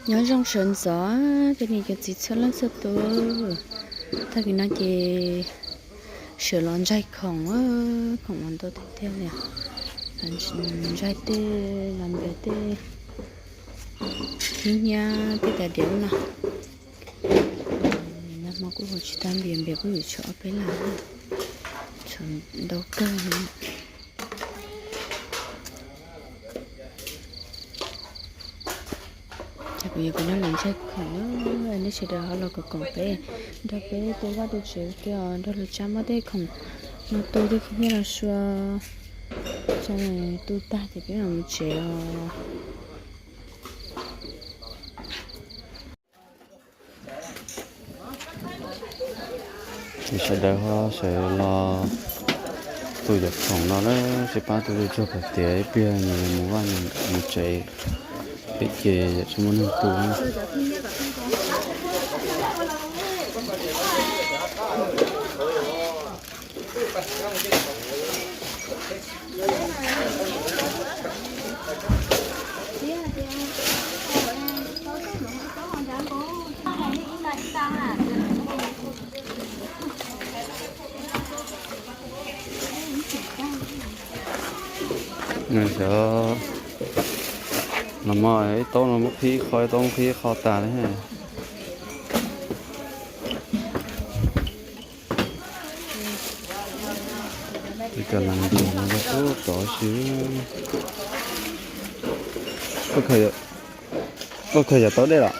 Nyob zoo sawv ntxov tej niam cov txiv txhua leej txhua tus. Tag kis no ces sawv los ntsaig khoom, khoom los ntau tiag tiag li. Ntsaig tej los npias tej khib nyiab tej tas diav no. Nag hmo kuj haus tsis tau npias, npias kuj yuav tshuav ob peb las, tshuav ntau kawg li. Ces kuv yuav peb noj los ntsaig khoom na, nej sawv daws ho los koom koom peb, nrog peb tu vaj tu tsev kiag os, nrog lus tsab muab tej khoom no tu tej khib nyiab los sua tso, tu tag ces peb mam mus tsev os. Ces sawv daws ho sawv los tu cov khoom no na, seb pab tu tau txog puas tiav, ib pliag nws mus vaj mus tsev, peb ces yam tsis muaj neeg tu na. Xyov los mas ib toob no muab qhib ib qho, ib toob muab qhib ib qho tas li. Li kas las ntses no tub tod si. Koj khaws yav tau dej los?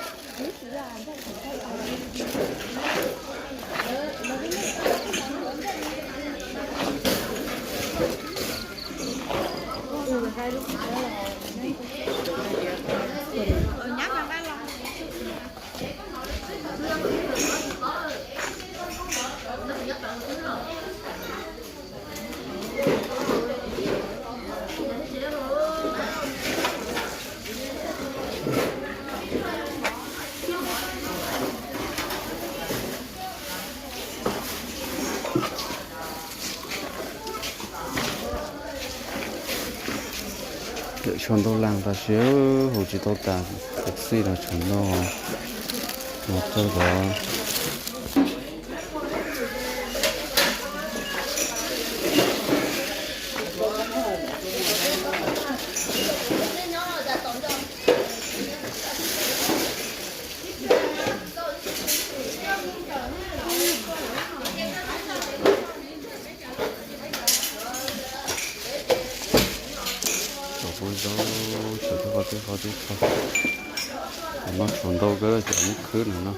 Lawm tshuav ntau las tas si, haus tsis tau tas, xij los tshuav ntau, los txog los. Tau pub zaub, tshuav tib qho tib qho tib qho, no tshuav ntau kawg ces muab khwb no no.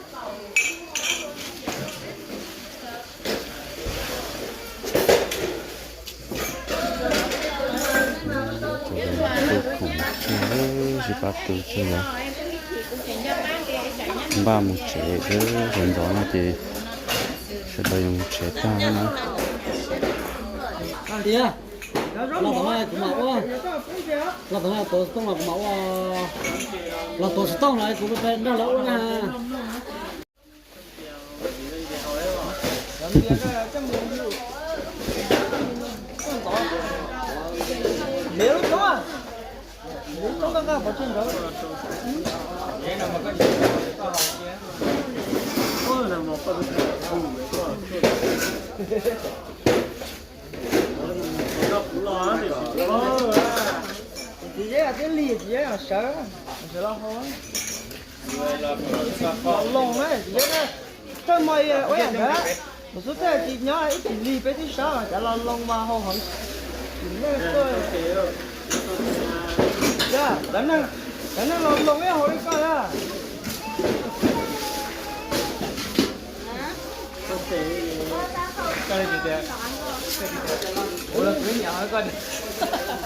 Tu khoom tseg, sib pab tu tseg, npaj mus tsev xwb, sawv ntxov no ces sawv daws yuav mus tsev tag na. Los tom no kuv mam ua, los tom no tuav xov tooj los kuv mam ua, los tuav xov tooj los kuv pab nrog lawv ua na. Txiv zeb tib lig, txiv zeb sawv, sawv los hau. Los loo na, txiv zeb na, txawj mo ua yam ntawd. Mus xub txawj tsis nyob ib tsis lig peb tib sab, cov los loo mas hau heev. Cov neeg los loo ib hau li koj na.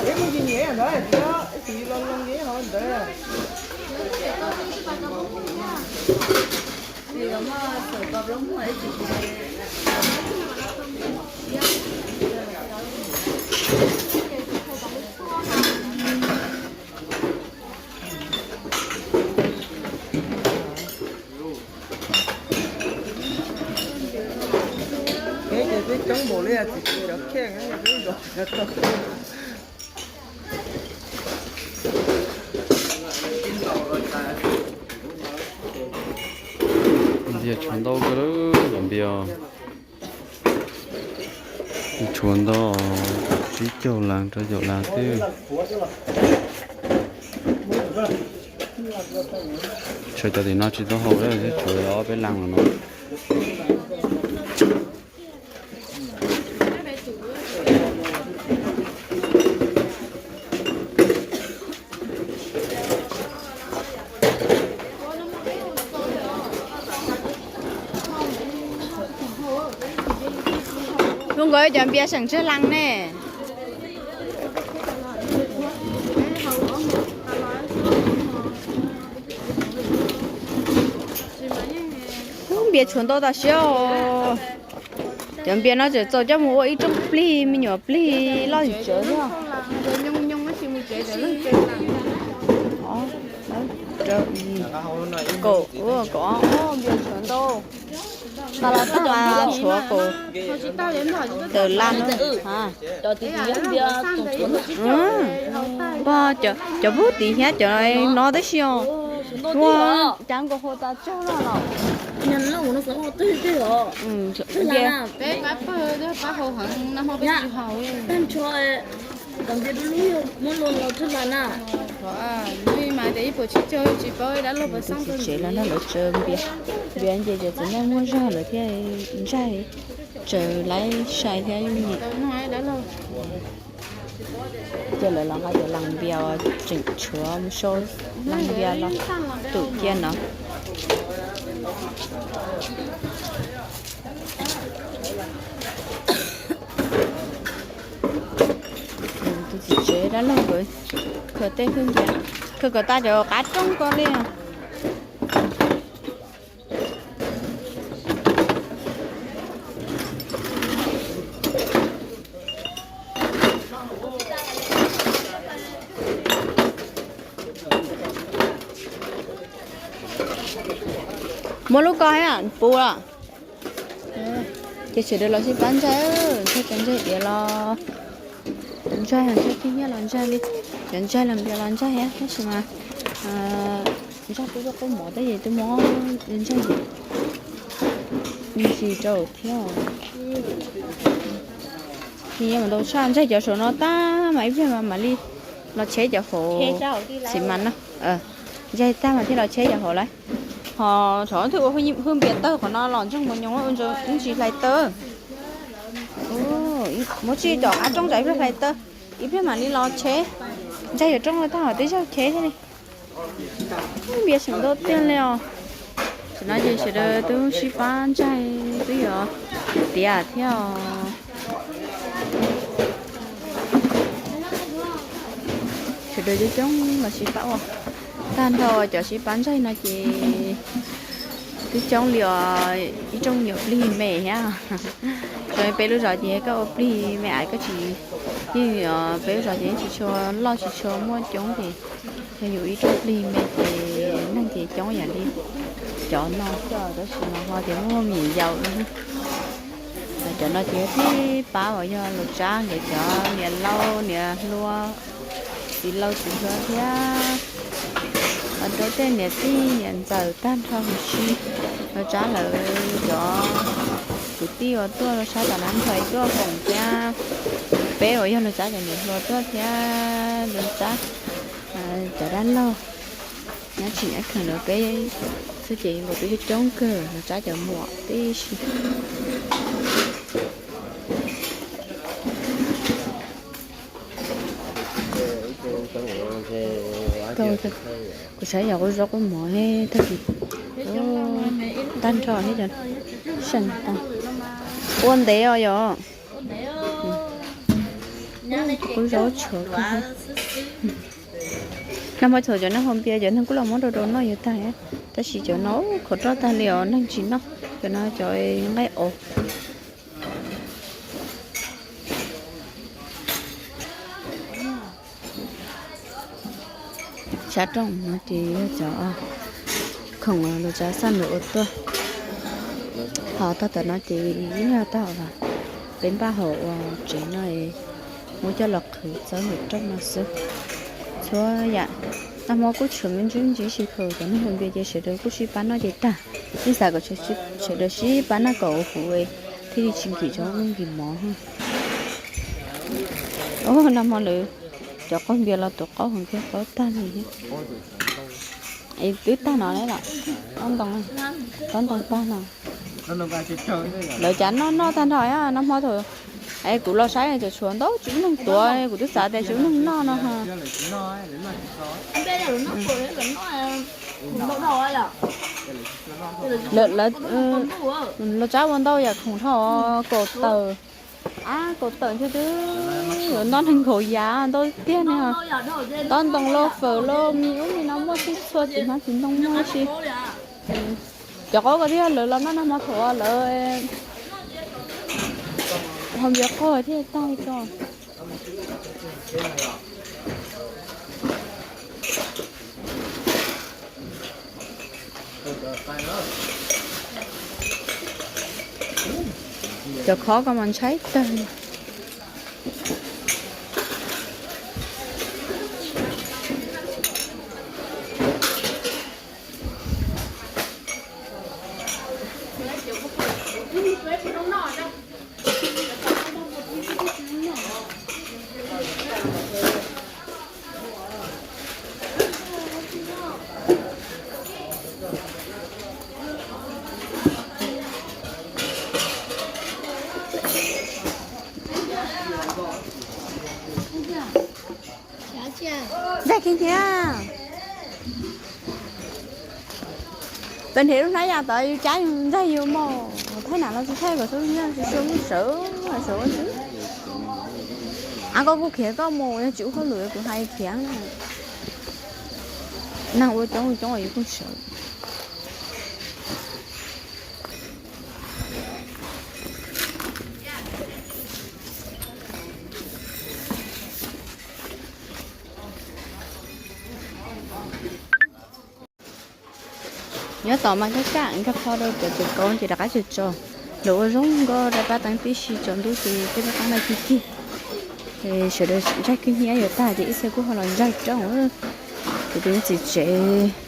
Ib mus tsis nyiam ntawd, txiv, ib tsis los loo ib hau ntawd. Peb ces peb coob npaum li txiv, cov kheej peb zov tsis tau. Yog tshuav ntau kawg lawm cov npias. Tshuav ntau, tsib caug las rau caum las twb. Tshuav cov tim no tsis tau haus, tshuav ob peb las no. Hnub nkaus cov npias seem tsawg las ne. Ub, npias tshuav ntau tas siab os. Cov npias no tseem txaus coj mus ua ib rooj plig, me nyuam plig loj tsawv thiab. Kaum, kaum, npias tshuav ntau. Mas los tag mas tshuav kaum tawm las. Pog, cov pub tim thiab cov no tib si os. Ua cas nkaus hau tas tsawg loj los. Tsev los nrog lawv tsaws npias, npias nce ces txiv neej muaj zog lawm thiaj ntsaig, tsaws laib sai thiab. Ces lawv los nqa cov las npias tseem tshuav mus sau las npias los tum cia no. Tus txiv tsev dab laug nkawd khaws tej hwj npias, khaws kom tas cov qab rooj ko li. Muab lub ko thiab puv los. Ces sawv daws los sib pab ntsaig, ntsaig cov ntsaig diav los ntsaig, ntsaig khib nyiab los ntsaig li, cov ntsaig las npias los ntsaig thiab, tab sis mas ntsaig kuj tuaj qub mov thiab ces twb muab ntsaig ntsis rau thiab. Khib nyiab mas ntau tshaj, ntsaig cov saum no tag mas ib pliag mas mam li los cheb cov hauv xis mas no. Ntsaig tag mas thiaj los cheb cov hauv lawm. Ho thaum twg ua hwj npias tawg qhov no los ntsoog mos nyoos ua ntsis hlais tawg. Muab tsij tom qab rooj tsam ib pliag hlais tawg, ib pliag mam li los cheb. Ntsaig yuav rooj tag hov twb zaug cheb thiab li. Npias seem ntau tiag li os. Tam no ces sawv daws twb sib pab ntsaig twb yuav tiav thiab os. Sawv daws coob coob los sib pab ua. Tag nrho cov sib pab ntsaig no ces twb coob li os, ib rooj nyuam plig me thiab. Rau peb lub zos ces koj ua plig me ais koj tsis, yeej peb lub zos ces yeej tsis tshua loj tsis tshua muaj coob ces yog yus ib rooj plig me ces neeg ces coob yam li cov no coj tab sis mas ho tias muaj me nyuam yaus no. Cov no ces tib pab uas yog Laus Tsab nkawd cov niam laus niam hluas, txiv laus txiv hluas thiab rau tej niam tij niam ntxawm tag nrho huv si. Laus Tsab lawv cov kwv tij uas tuaj Laus Tsab tom no ntho tuaj koom thiab peb uas yog Laus Tsab cov niam hluas tuaj thiab Laus Tsab cov dab laug. Nyab tsis nyab kheev lawv peb xwb ces nkaus twb coob kawg, Laus Tsab cov muam tib si. Kuv saib yog kuv zaub kuj mov tag kis tag nrho thiab cov seem tag. Ua ntev os yog kuv zaub tshuav. Nag hmo thaum cov neeg haus npias cov neeg kuj los muab rau rau noj yuav tag, tab sis cov no khov roj tag li os, neeg tsis noj. Cov no cov nqaij os. Sab rooj no ces yog cov khoom Laus Tsab xab nus ua tuaj. Ho tag tom no ces yog tag peb npaj haus ua tsev no, muab coj los qhwv txawb ntawm rooj no xwb. Txhua yam Nag hmo kuj tshuav me ntsis me ntsis ib si khaws cov neeg ua npias ces sawv daws kuj sib pab noj ces tag. Ib xav kom sawv daws sib pab noj kom huv thiaj li tsis nkim tsov noj nkim mov. Nag hmo lawv cov qaub npias los tuav qaub heev thiab qaub tag li. Es twb tag no lawm, tob ntoo, tob ntoo tag no. Lawv cas noj noj tag nrho nag hmo thaum kuv los saib tseem tshuav ntau tsis muaj neeg tuav, kuv twb xav tias tsis muaj neeg noj no. Los tsab ua ntau yam khoom dhau, kaum tawm, ab kaum tawm ntshe twb yuav nto nees nkaum yam ntau tiag ne. Tob ntoo lauj, fawm lauj, me ub me no muaj txhua txhua txiv hmab txiv ntoo muaj ib si. Cov qaub ko thiab lawv los noj nag hmo thaum lawv ho npias qaug thiaj tag ko. Cov khob ko mas ntshai tag li. Ntxaig kiag thiab. Tau nrhiav lub hnab yas tod yus cab yus ntxaig yus mus thaij nam los tsis thaij kom xub ntiag tsis xub sawv sawv ua ntsis. Ab koj kuj khiav koj mus yog tsis ua hauj lwm kuv hais khiav na. Neeg ua coob ua coob yus kuj sawv. Nyob tom mas kaj kaj nkag plho rau cov cov kauv ces rov qab tso tso. Lawv ua zoo nkauj rau pab teeb tib si tsaus ntuj ces tej pab teeb no cig cig. Sawv daws ntsaig kwj hnyiab yuav tag ces ib txhia kuj ho los ntsaig rooj. Kuv tus txiv tsev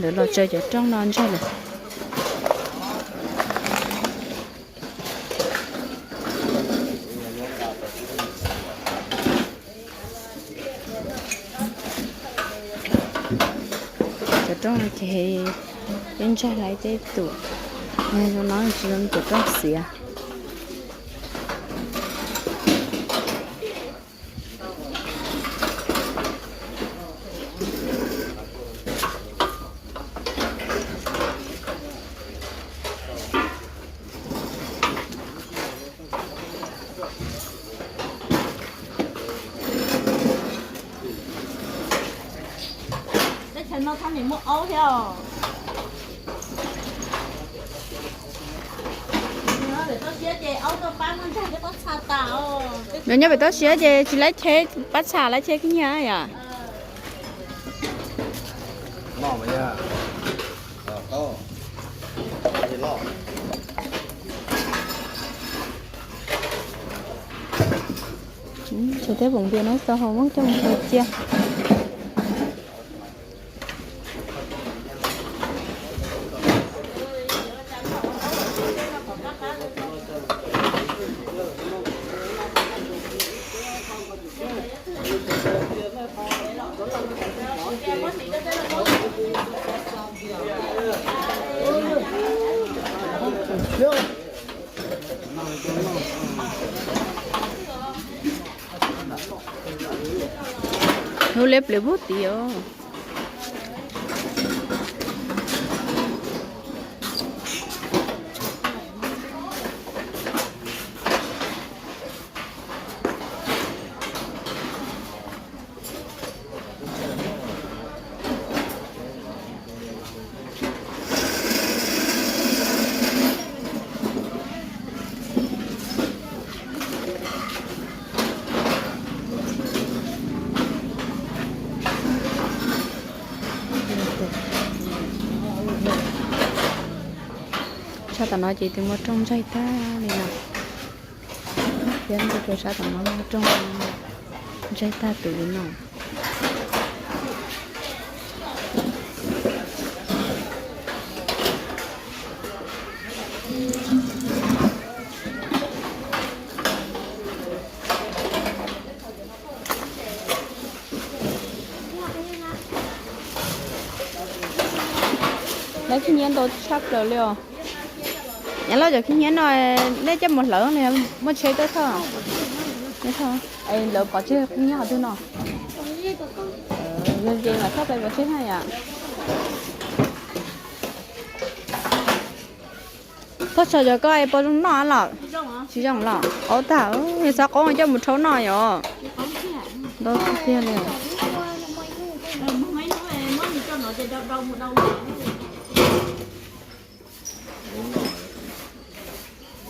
lawv los tsaws cov rooj no ntsaig lawm. Cov rooj no ces peb ntsaig lawm tej tus, zoo no tsis zoo cov rooj xiav. Teb chaws no thaj niam muaj aub thiab os. Nyob pem toj siab ces tsis laib cheb pab txha laib cheb kiag nyiaj yom. Teb poom npias no xav hau muab coj mus cia. Hnub liab pliv pug tid os. Sab tom no ces tus muaj rooj ntsaig tag li no. Thiab ntawm sab tom no muaj rooj ntsaig tag tus li no. Lawv khib nyiab ntau tshaj plaws li os. Nyob loj cov khib nyiab no, nej coj mus hlawv li, muaj tsheb tuaj thauj. Lawv pov tseg khib nyiab qhov twg no? Yog ces mam thauj pais pov tseg na yom. Koj tso cov koj es puas zoo noj los? Tsis zoo los? Qaub tag, yog xav qaub coj mus rhaub noj yom. Ntau tiag tiag li.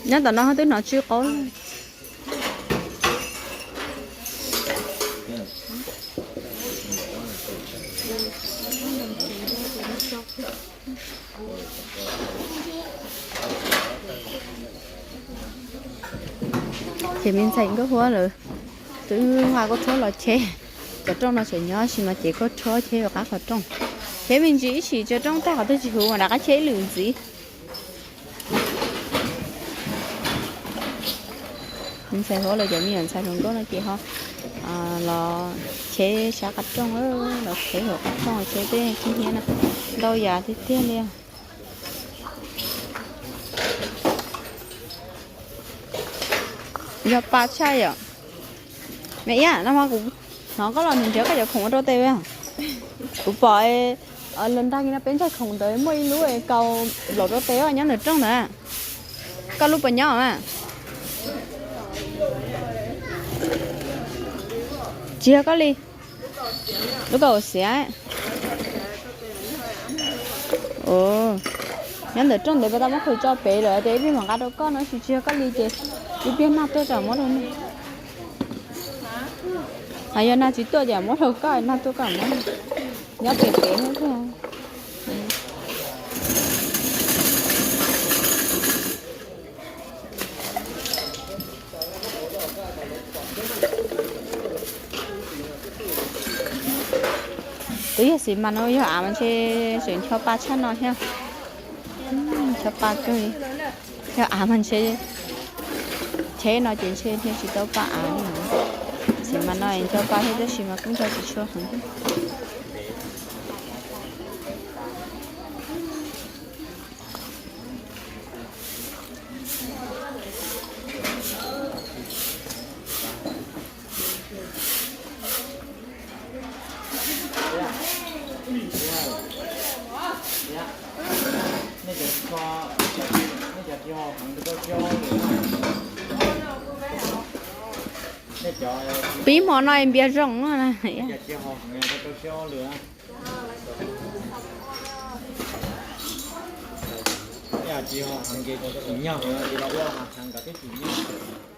Nyob tom no twb hnov tsw qaub. Ces me ntxhais Nkauj Huab lawv twb nqa kauj rhuab los cheb. Cov rooj no tseem nyob sis mas ces kauj rhuab cheb yuav qab qhov rooj. Cheb me ntsis ib chim tso rooj tag qhov twg tsis huv mas rov qab cheb ib lwm ntxiv. Me ntxhais Huab lawv cov me nyuam ntxhais hluas nkauj no ces ho los cheb sab qab rooj, los cheb hauv qab rooj, cheb tej khib nyiab no ntau yam tiag tiag li. Yog pa tshaj yom. Me Iab, no mas kuv hnov koj los nrhiav koj cov khoom ua rau tes. Kuv pom los ntag no peb ntxhais khoom ntawd muaj ib lub kaus nplaum rau tes nyob ntawm rooj ntawd. Koj lub puas nyob mas? Tsis yog koj li. Lub kaus xiav. Nyob ntawm rooj ntawd peb tau muab qhwv tso pem lawm ces ib pliag mam nqa rau koj no, tsis tsis yog koj li ces ib pliag nag tuaj tsam muab rau nej. Hos yog nag tsis tuaj ces muab rau koj, nag tuaj koj muab. Nyob pem pem thiab. Twb yog xis mas no yog av mas ntshe tseem ncho pa tshaj no thiab. Ncho pa kawg li. Yog av mas ntshe cheb no ces ntshe thiaj tsis tau pa av li. Xis mas no ncho pa thiab tab sis mas kuj ncho tsis tshua heev. Pib hmo no npias zoo. Tsis nyog los ua heev nkawd twb tsis nyog.